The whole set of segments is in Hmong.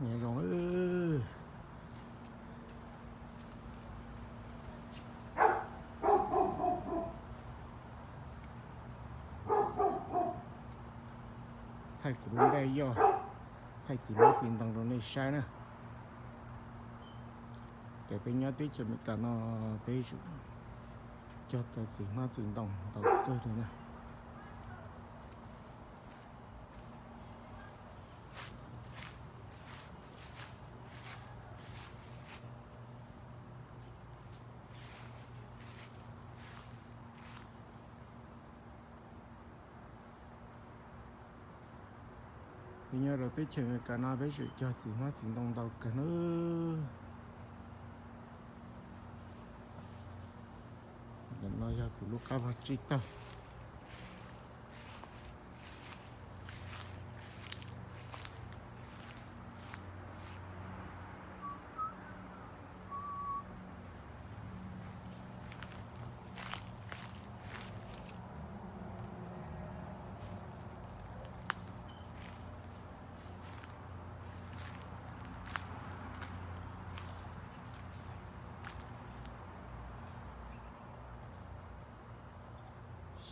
Nyob zoo. Thaij kuv lub npej yoj, thaij txiv hmab txiv ntoo rau nej saib na. Ces peb nyob teb chaws Amelikas no, peb cog tau txiv hmab txiv ntoo ntau kawg li na. Peb nyob rau teb chaws Amelikas no peb tseem cog txiv hmab txiv ntoo ntau kawg na. Ntawm no yog kuv lub qab vag tsib taug.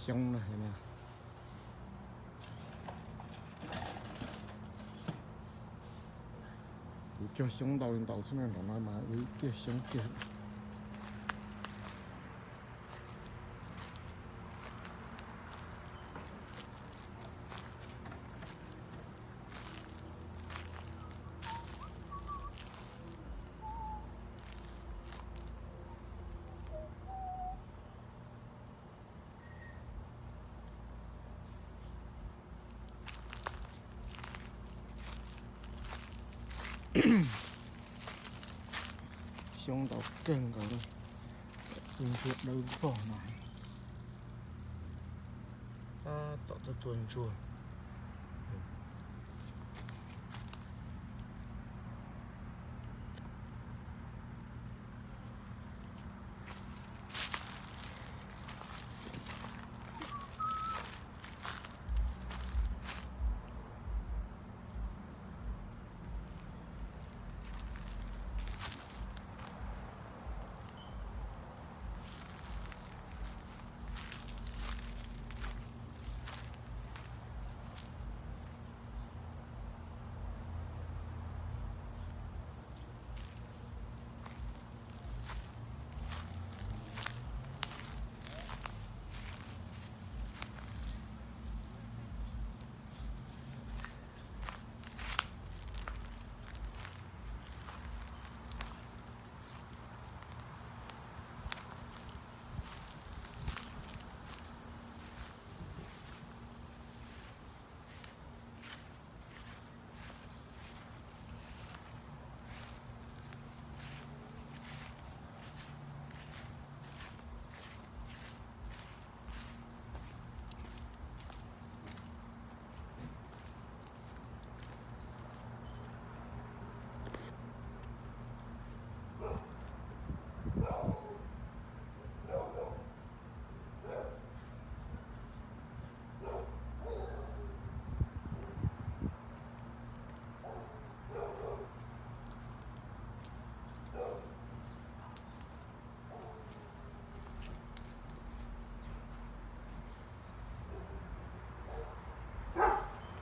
Xyoob no, kuv cog xyoob ntau li ntau xwb na, nram no mas ua ib tiag xyoob tiag. Xyoob ntau kawg nkaus li. Tus ntsuag dawb vog no. Tab tom tuaj tua ntsuag.